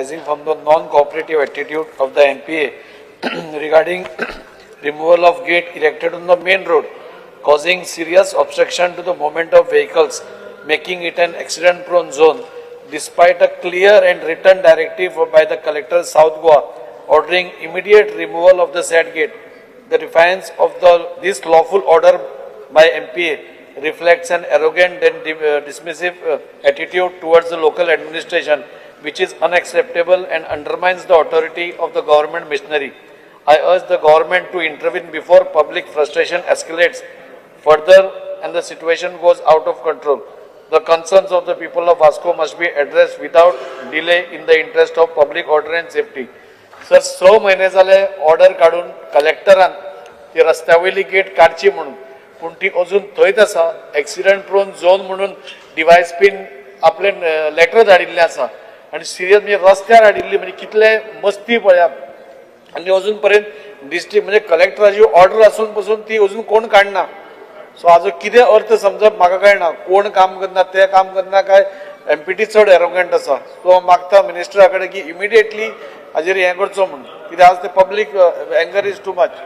Arising from the non-cooperative attitude of the MPA regarding removal of gate erected on the main road, causing serious obstruction to the movement of vehicles, making it an accident-prone zone, despite a clear and written directive by the Collector South Goa ordering immediate removal of the said gate. The defiance of this lawful order by MPA reflects an arrogant and dismissive attitude towards the local administration, which is unacceptable and undermines the authority of the government machinery. I urge the government to intervene before public frustration escalates further and the situation goes out of control. The concerns of the people of Vasco must be addressed without delay in the interest of public order and safety. Sir, 6 म्हयने जाले order काडून कलेक्टरान ती रस्त्या वयली get काडची म्हणून, पूण ती अजून थंयच आसा. एक्सिडंट प्रोन झोन म्हणून डीवायएसपीन आपले लेटर धाडिल्लें आसा आनी सिरियस म्हणजे रस्त्यार हाडिल्ली, म्हणजे कितले मस्ती पळयात. आनी अजून पर्यंत डिस्ट्रिक्ट म्हणजे कलेक्टराची ऑर्डर आसून पसून ती अजून कोण काडना. सो हाजो कितें अर्थ समजप म्हाका कळना. कोण काम करना, ते काम करना काय एमपीटी चड एरोगंट आसा. सो हांव मागता मिनिस्टरा कडेन की इमिडिएटली हाजेर हें करचो म्हणून, कित्याक आज ते public anger is too much.